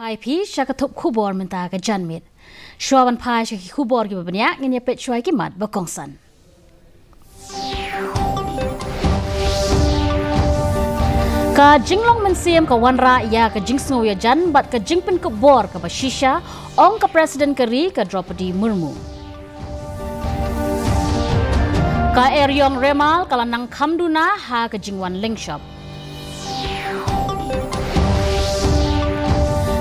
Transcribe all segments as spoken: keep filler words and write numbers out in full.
Ai phi sha ka thup khubor mynta ka janmiet. Shuwa ban phai sha ki khubor kiba bniah, ngin ïa peit shuwa ki mat ba kongsan. Ka jinglong mynsiem ka wanrah ïa ka jingsngew ïajan bad ka jingpynkup bor kaba shisha, ong ka President ka ri ka Droupadi Murmu. Ka Eriong Remal ka la nang kham duna ha ka jingwan lyngshop.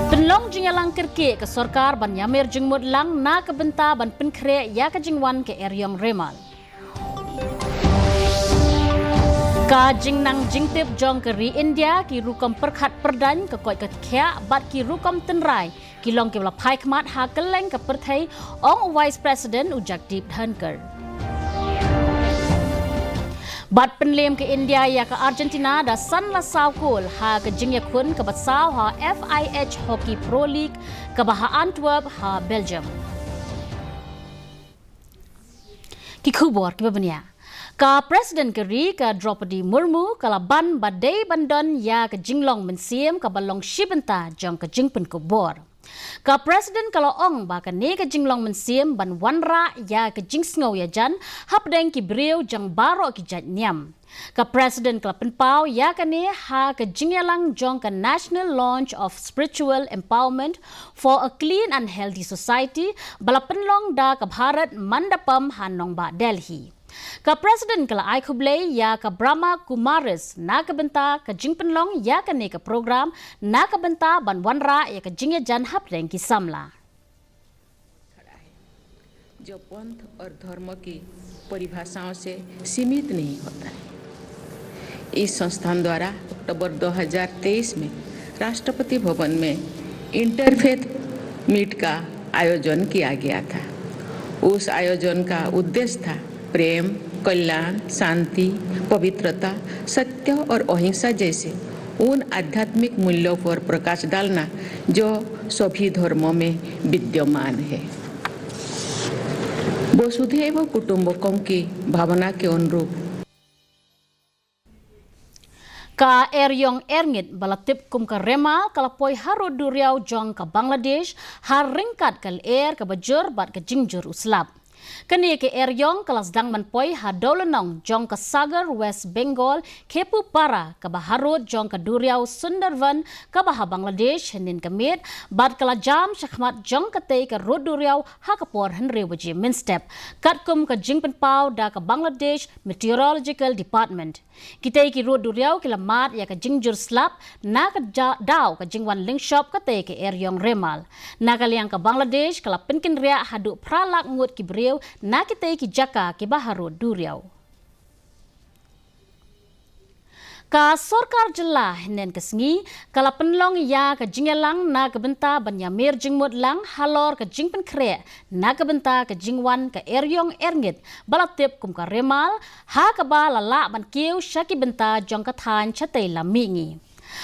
Pynlong jingïalang kyrkieh ka sorkar ban ïamir jingmut lang na ka bynta ban pynkhreh ïa ka jingwan ka Eriong Remal. Ka jingnang jingtip jong ka ri India, ki rukom pyrkhat pyrdaiñ, ka koit ka khiah bad ki rukom tynrai, ki long kiba la phai khmat ha kylleng ka pyrthei, ong u Vice President u Jagdeep Dhankhar. Bad pynlem ka India ïa ka Argentina da san la saw kol ha ka jingïakhun kaba saw ha F I H Hockey Pro League kaba ha Antwerp ha Belgium. Ki khubor kiba bniah. Ka President ka ri ka Droupadi Murmu ka la ban ba dei ban don ïa ka jinglong mynsiem kaba long shi bynta jong ka jingpynkup bor. Ka President ka la ong ba kane ka jinglong mynsiem ban wanrah ïa ka jingsngew ïajan hapdeng ki briew jong baroh ki jait niam. Ka President ka la pynpaw ïa kane ha ka jingïalang jong ka National Launch of Spiritual Empowerment for a Clean and Healthy Society ba la pynlong da ka Bharat Mandapam ha nongbah Delhi. Ka President ka la ai khublei ïa ka Brahma Kumaris na ka bynta ka jingpynlong ïa kane ka program na ka bynta ban wanrah ïa ka jingïajan hapdeng ki samla. खड़ा है, जो पंथ और धर्म की परिभाषाओं से सीमित नहीं होता है। इस संस्थान द्वारा अक्टूबर दो हज़ार तेईस में राष्ट्रपति भवन में इंटरफेथ मीट का आयोजन किया गया था। उस आयोजन का उद्देश्य था प्रेम, कल्याण, शांति, पवित्रता, सत्य और अहिंसा जैसे उन आध्यात्मिक मूल्यों पर प्रकाश डालना जो सभी धर्मों में विद्यमान है। वसुधैव कुटुंबकम की भावना के अनुरूप Ka Eriong Erngit ba la tip kum ka Remal ka la poi ha rud duriaw jong ka Bangladesh ha ryngkat ka lyer kaba jur bad ka jingjur u slap. Kane ka Eriong ka la sdang ban poi ha Dowlynong jong ka Sagar West Bengal, Khepupara kaba ha rud jong ka duriaw Sundarban kaba ha Bangladesh hynnin ka miet, bad ka la jam shakhmat jong katei ka rud duriaw ha ka por hynriew baje mynstep, katkum ka jingpynpaw da ka Bangladesh Meteorological Department. Kitei ki rud duriaw ki la mad ïa ka jingjur slap na ka ja-, daw ka jingwan lyngshop katei ka Eriong Remal. Na ka liang ka Bangladesh ka la pynkynriah haduh phra lak ngut ki briew na kitei ki jaka kiba ha rud duriaw. Ka sorkar jylla hynnin ka sngi ka la pynlong ïa ka jingïalang na ka bynta ban ïamir jingmut lang halor ka jingpynkhreh na ka bynta ka jingwan ka Eriong Erngit ba la tip kum ka Remal, ha kaba la lah ban kiew sha ki bynta jong ka thaiñ shatei lam mihngi.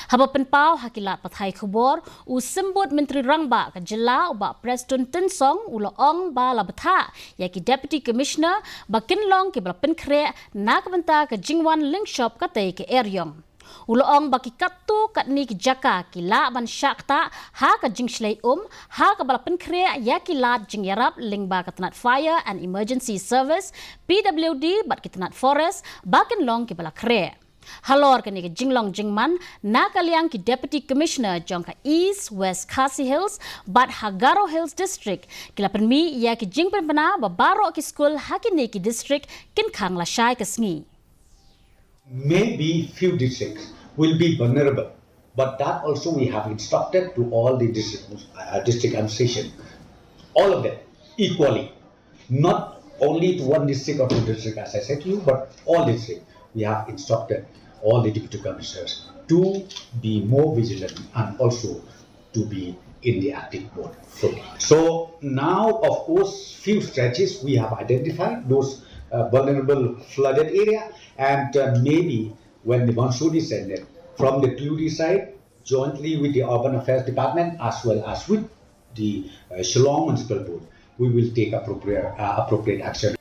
Haba pynpaw ha ki lad pathai khubor, u Symbud Myntri Rangbah ka jylla u Bah Prestone Tynsong u la ong ba la bthah ïa ki Deputy Commissioner ba kin long kiba la pynkhreh na ka bynta ka jingwan lyngshop katei ka Eriong. U la ong ba ki katto katne ki jaka ki lah ban shah ktah ha ka jingshlei um, ha kaba la pynkhreh ïa ki lad jingïarap lyngba ka tnat Fire and Emergency Service, P W D, bad ki tnat Forest ba kin long kiba la khreh. Halor kane ka jinglong jingman, na ka liang ki Deputy Commissioner jong ka East, West Khasi Hills bad ha Garo Hills District ki la pynmih ïa ki jingpynbna ba baroh ki skul ha kine ki district kin khang lashai ka sngi. Maybe few districts will be vulnerable, but that also we have instructed to all the district, uh, district administration, all of them equally, not only to one district or two district, as I said to you, but all district. We have instructed all the deputy commissioners to be more vigilant and also to be in the active mode fully. So now, of course, few stretches we have identified those, uh, vulnerable flooded area, and, uh, maybe when the monsoon is ended, from the P W D side, jointly with the Urban Affairs Department as well as with the, uh, Shillong Municipal Board, we will take appropriate, uh, appropriate action.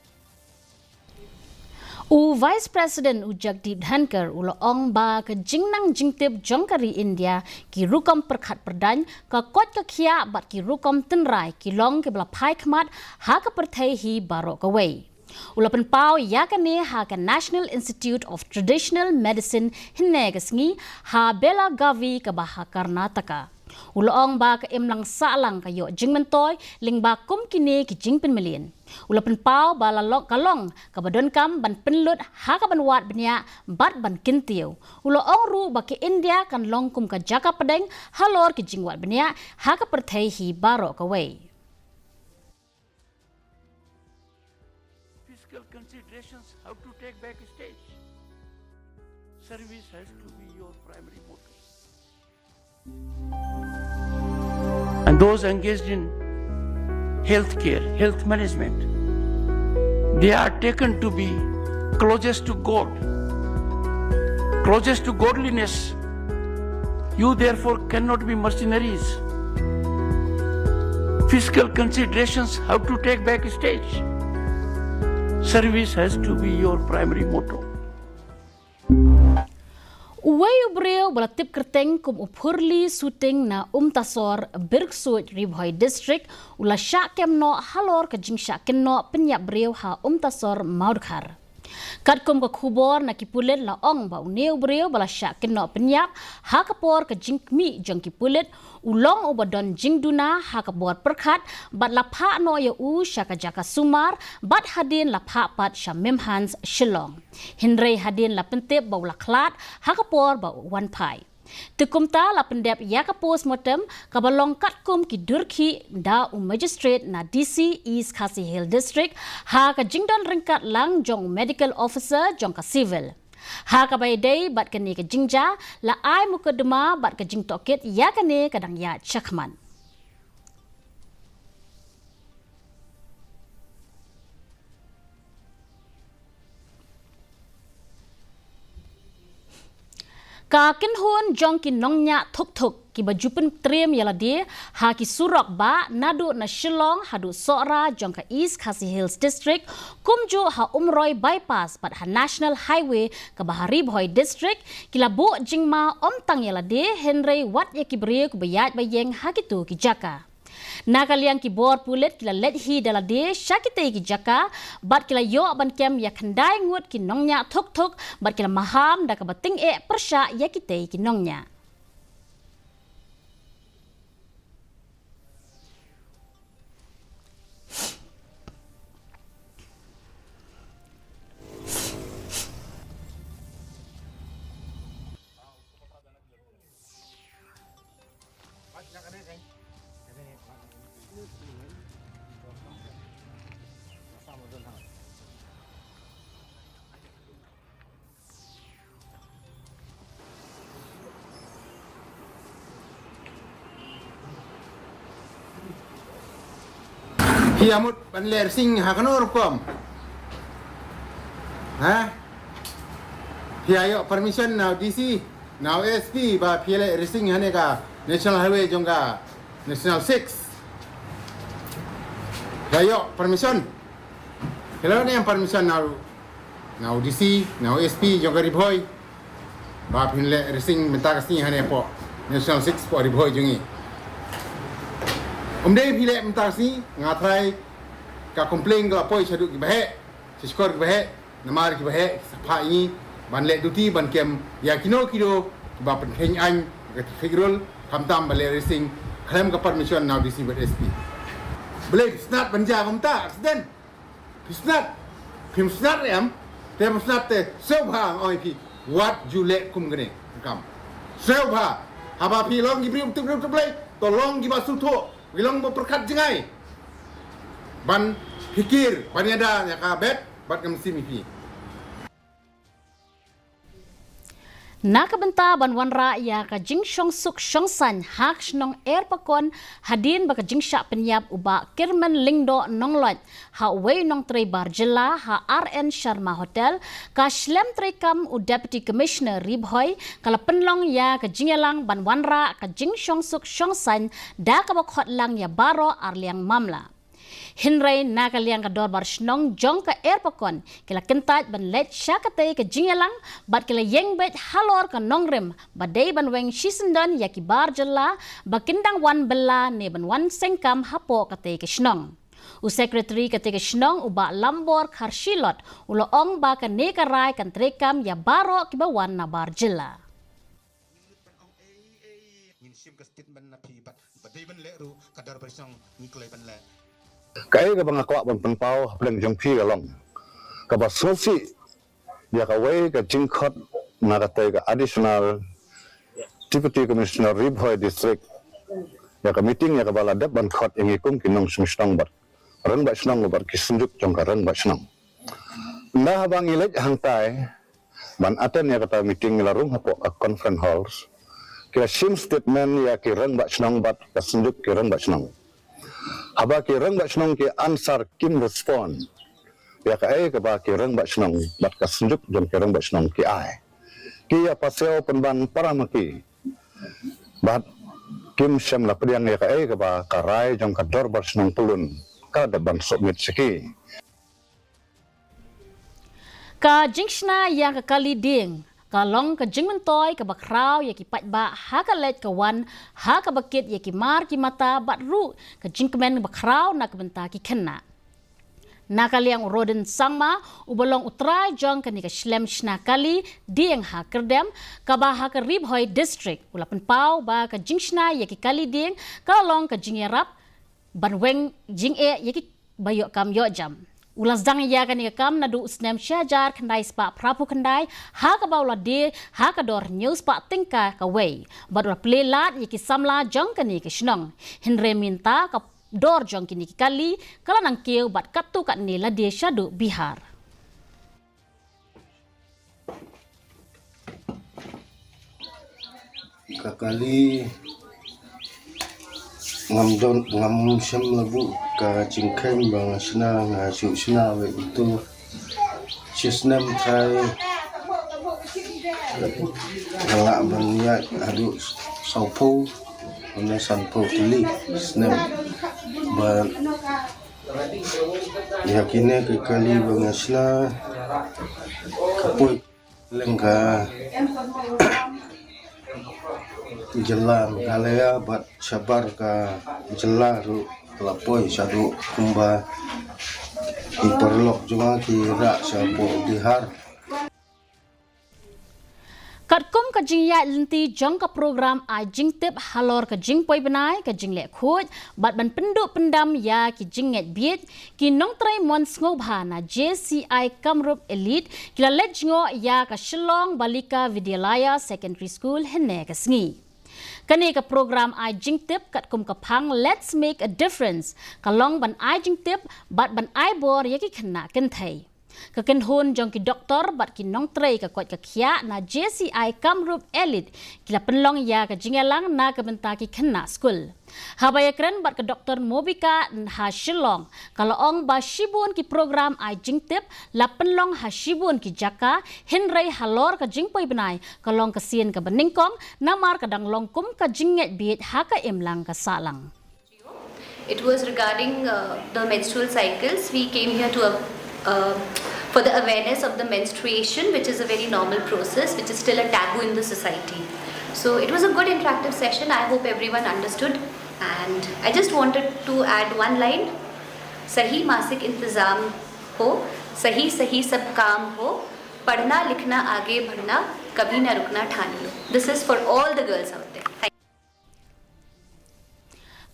U Vice President u Jagdeep Dhankhar u la ong ba ka jingnang jingtip jong ka ri India, ki rukom pyrkhat pyrdaiñ, ka koit ka khiah bad ki rukom tynrai ki long kiba la phai khmat ha ka pyrthei hi baroh kawei. U la pynpaw ïa kane ha ka National Institute of Traditional Medicine hynne ka sngi ha Belagavi kaba ha Karnataka. U la ong ba ka imlang sahlang ka ïoh jingmyntoi lyngba kum kine ki jingpynmlien. U la pynpaw ba la long, ka long kaba donkam ban pynlut ha kaban wad bniah bad ban kyntiew. U la ong ruh ba ka India kan long kum ka jaka pdeng halor ki jingwad bniah ha ka pyrthei hi baroh kawei. Fiscal considerations have to take back stage. Service has to be your primary motto. And those engaged in healthcare, health management, they are taken to be closest to God, closest to godliness. You therefore cannot be mercenaries. Fiscal considerations have to take back stage. Service has to be your primary motto. Uwei u briew ba la tip kyrteng kum u Phurli Suting na Umtasor, Birksuid, Ri Bhoi District, u la shah kem noh halor ka jingshah kynnoh pynïap briew ha Umtasor, Mawdkhar. Katkum ka khubor na ki pulit la ong ba une u briew ba la shah kynnoh pynïap ha ka por ka jingkhmih jong ki pulit, u long uba don jingduna ha ka bor pyrkhat bad la phah noh ïa u sha ka jaka sumar bad hadien la phah pat sha Mimhans, Shillong. Hynrei hadien la pyntip ba u la khlad ha ka por ba u wan phai. Te kumta la pyndep ïa ka postmortem kaba long katkum ki dur khih da u magistrate na D C East Khasi Hills District ha ka jingdon ryngkat lang jong u medical officer jong ka civil. Ha kaba ïadei bad kane ka jingjia, la ai mukotduma bad ka jingtohkit ïa kane ka dang ïaid shakhmat. Ka kynhun jong ki nongñiah thuk thuk kiba ju pyntriem ïa lade ha ki surok bah naduh na Shillong haduh Sohra jong ka East Khasi Hills District, kumjuh ha Umroi Bypass bad ha National Highway kaba ha Ri Bhoi District, ki la buh jingma ym tang ïa lade hynrei wat ïa ki briew kiba ïaid ba ïeng ha kito ki jaka. Na ka liang ki bor pulit ki la leit hi da lade sha kitei ki jaka bad ki la ïoh ban kem ïa khyndai ngut ki nongñiah thuk thuk bad ki la maham da kaba tyngeh pyrshah ïa kitei ki nongñiah. Phi ïa mut ban leh rising ha kano rukom? Ha? Phi ïa ïoh permission na u D C, na u S P ba phi leh rising hane ka National Highway jong ka National six. Phi ïa ïoh permission. Phi la ne permission na u, na u D C, na u S P jong ka Ri Bhoi. Ba phin leh rising mynta ka sngi hane hapoh National six hapoh Ri Bhoi jong ngi. Ym dei phi leh mynta ka sngi, nga tharai ka complain ka la poi shaduh ki baheh, sha shkor ki baheh, namar ki baheh ki sa phah ïa ngi ban leh duty ban kem ïa kino kino kiba pynkheiñ aiñ ka traffic rule, khamtam ban leh rising khlem ka permission na u D C bad S P. Balei snat ban jia kumta accident? Phi snat, phim snat re em, te phim snat te sngewbha nga ong ïa phi, wat ju leh kum kane ka kam. Sngewbha, haba phi long ki briew tip briew tip Blei, to long kiba sngewthuh, phi long ba pyrkhat jngai. Ban phikir, ban ïada ïa ka bet bad ka mynsiem ïa phi. Na ka bynta ban wanrah ïa ka jingshongsuk shongsaiñ ha ka shnong Erpakon hadien ba ka jingshah pynïap u Bah Kirmen Lyngdoh Nonglait ha uwei u nongtrei bar jylla ha R N Sharma Hotel, ka shlem treikam u Deputy Commissioner Ri Bhoi ka la pynlong ïa ka jingïalang ban wanrah ka jingshongsuk shongsaiñ da kaba khot lang ïa baroh arliang mamla. Hynrei na ka liang ka dorbar shnong jong ka Erpakon ki la kyntait ban leit sha katei ka jingïalang bad ki la ïeng beit halor ka nongrim ba dei ban weng shisyndon ïa ki bar jylla ba kin dang wan bylla ne ban wan sengkam hapoh katei ka shnong. U Secretary katei ka shnong u Bah Lambor Kharshilot u la ong ba kane ka rai kan treikam ïa baroh kiba wan na bar jylla. Ngin shim ka statement na phi bad ba dei ban leh ruh ka dorbar shnong ngi kloi ban leh. Kaei kaba nga kwah ban pynpaw hapdeng jong phi ka long kaba sngewsih ïa kawei ka jingkhot na katei ka Additional Deputy Commissioner Ri Bhoi District ïa ka meeting ïa kaba la dep ban khot ïa ngi kum ki nongshong shnong bad rangbah shnong bad ki synjuk jong ka rangbah shnong. Ynda haba ngi leit hangtai ban attend ïa kata meeting ngi la rung hapoh ka conference halls. Ki la shim statement ïa ki rangbah shnong bad ka synjuk ki rangbah shnong. Haba ki rangbah shnong ki answer kim respond ïa kaei kaba ki rangbah shnong bad ka synjuk jong ki rangbah shnong ki ai. Ki ïa pasiaw pynban para ma ki bad kim shym la pdiang ïa kaei kaba ka rai jong ka dorbar shnong pyllun ka dep ban submit sha ki. Ka jingshna ïa ka kali dieng ka long ka jingmyntoi kaba khraw ïa ki paidbah ha ka leit ka wan, ha kaba kit ïa ki mar ki mata bad ruh ka jingkmen ba khraw na ka bynta ki khynnah. Na ka liang u Rodin Sangma uba long u trai jong kane ka shlem shna kali dieng ha Kyrdem kaba ha ka Ri Bhoi District u la pynpaw ba ka jingshna ïa ki kali dieng ka long ka jingïarap ban weng jingeh ïa ki ba ïoh kam ïoh jam. U la sdang ïa kane ka kam naduh u snem shi hajar khyndai spah phra phew khyndai ha kaba u la die ha ka dor hynñiew spah tyngka kawei bad u la plie lad ïa ki samla jong kane ka shnong. Hynrei mynta ka dor jong kine ki kali ka la nang kiew bad katto katne la die shaduh Bihar. Ka kali ngam don ngam shem labu ka jingkheiñ ba nga shna nga shu shna wei itu. Shi snem trai nga lah ban ïaid haduh sawphew ne sanphew tylli snem. Ba ïa kine ki kali ba nga shna ka poi leng ka jylla Meghalaya bad shabar ka jylla ruh la poi shaduh kumba ki paralok jong nga ki rah shapoh Bihar. Katkum ka jingïaid lynti jong ka program ai jingtip halor ka jingpoi bnai, ka jingleh khuid bad ban pynduh pyndam ïa ki jingngeit bieit, ki nongtrei mon sngewbha na J C I Kamrup Elite ki la leit jngoh ïa ka Shillong Balika Vidyalaya Secondary School hynne ka sngi. Kane ka program ai jingtip katkum ka phang Let's Make a Difference ka long ban ai jingtip bad ban ai bor ïa ki khynnah kynthei. Ka kynhun jong ki doktor bad ki nongtrei ka koit ka khiah na J C I Kamrup Elite ki la pynlong ïa ka jingïalang na ka bynta ki khynnah skul. Haba ïakren bad ka Doktor Mobika ha Shillong, ka la ong ba shibun ki program ai jingtip la pynlong ha shibun ki jaka, hynrei halor ka jingpoi bnai ka long ka sien kaba nyngkong namar ka dang long kum ka jingngeit bieit ha ka imlang ka sahlang. It was regarding uh, the menstrual cycles. We came here to uh, uh, for the awareness of the menstruation, which is a very normal process, which is still a taboo in the society. So it was a good interactive session. I hope everyone understood. And I just wanted to add one line. सही मासिक इंतजाम हो, सही सही सब काम हो, पढ़ना लिखना आगे बढ़ना, कभी ना रुकना ठान लो. This is for all the girls out there. Thank you.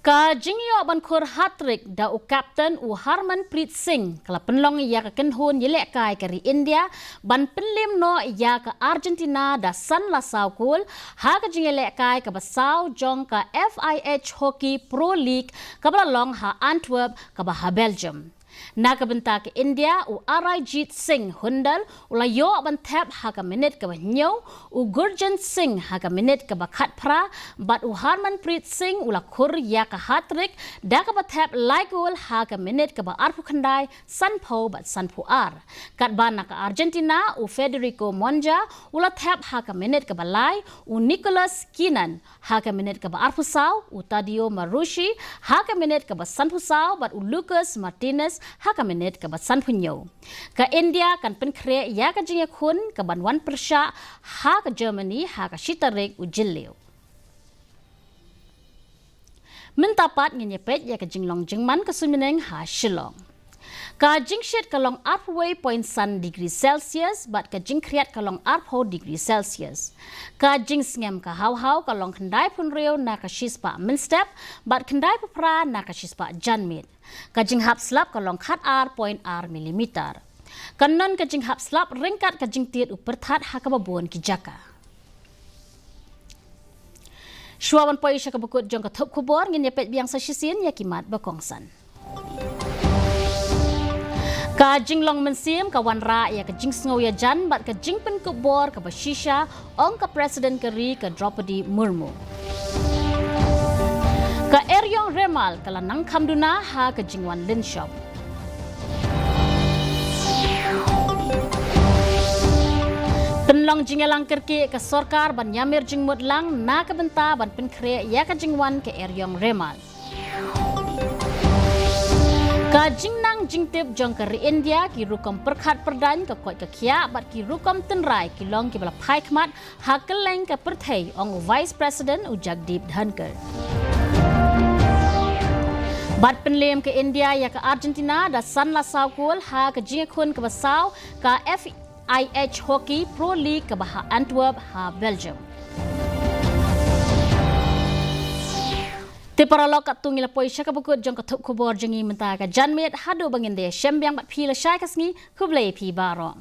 Ka jingïoh ban khur hat-trick da u kapten u Harmanpreet Singh ka la pynlong ïa ka kynhun ïalehkai ka ri India ban pynliem noh ïa ka Argentina da san la saw kol ha ka jingïalehkai kaba saw jong ka F I H Hockey Pro League kaba la long ha Antwerp kaba ha Belgium. Na ka bynta ka India, u Arijit Singh Hundal u la ïoh ban thep ha ka minit kaba hynñiew, u Gurjant Singh ha ka minit kaba khatphra, bad u Harmanpreet Singh u la khur ïa ka hat-trick da kaba thep lai gol ha ka minit kaba arphew khyndai, sanphew bad sanphew ar. Katba na ka Argentina, u Federico Monza u la thep ha ka minit kaba lai, u Nicolas Keenan ha ka minit kaba arphew saw, u Tadeo Marussia ha ka minit kaba sanphew saw, bad u Lucas Martinez ha ka minit kaba sanphew hynñiew. Ka India kan pynkhreh ïa ka jingïakhun kaban wan pyrshah ha ka Germany ha ka shi tarik u Jylliew. Mynta pat ngin ïa peit ïa ka jinglong jingman ka suiñ bneng ha Shillong. Ka jingshit ka long arphew wei point san degree Celsius, bad ka jingkhriat ka long arphew degree Celsius. Ka jingsngem ka haw haw ka long khyndaiphew hynriew na ka shispah mynstep, bad khyndaiphew phra na ka shispah janmiet. Ka jinghap slap ka long khat ar point ar millimeter. Kan don ka jinghap slap ryngkat ka jingtied u pyrthat ha kaba bun ki jaka. Shuwa ban poi sha kaba kut jong ka thup khubor, ngin ïa peit biang sa shisien ïa ki mat ba kongsan. Ka jinglong mynsiem ka wanrah ïa ka jingsngew ïajan bad ka jingpynkup bor kaba shisha, ong ka President ka ri ka Droupadi Murmu. Ka eriong Remal ka la nang kham duna ha ka jingwan lynshop. Pynlong jingïalang kyrkieh ka sorkar ban ïamir jingmut lang na ka bynta ban pynkhreh ïa ka jingwan ka eriong Remal. Ka jingnang jingtip jong ka ri India, ki rukom pyrkhat pyrdaiñ, ka koit ka khiah bad ki rukom tynrai ki long kiba la phai khmat ha kylleng ka pyrthei, ong u Vice President u Jagdeep Dhankhar. Bad pynlem ka India ïa ka Argentina da san la saw gol ha ka jingïakhun kaba saw ka F I H Hockey Pro League kaba ha Antwerp ha Belgium. Te paralok, katto ngi la poi sha kaba kut jong ka thup khubor jong ngi mynta ka janmiet, haduh ba ngin da ïashem biang bad phi lashai ka sngi, khublei phi baroh.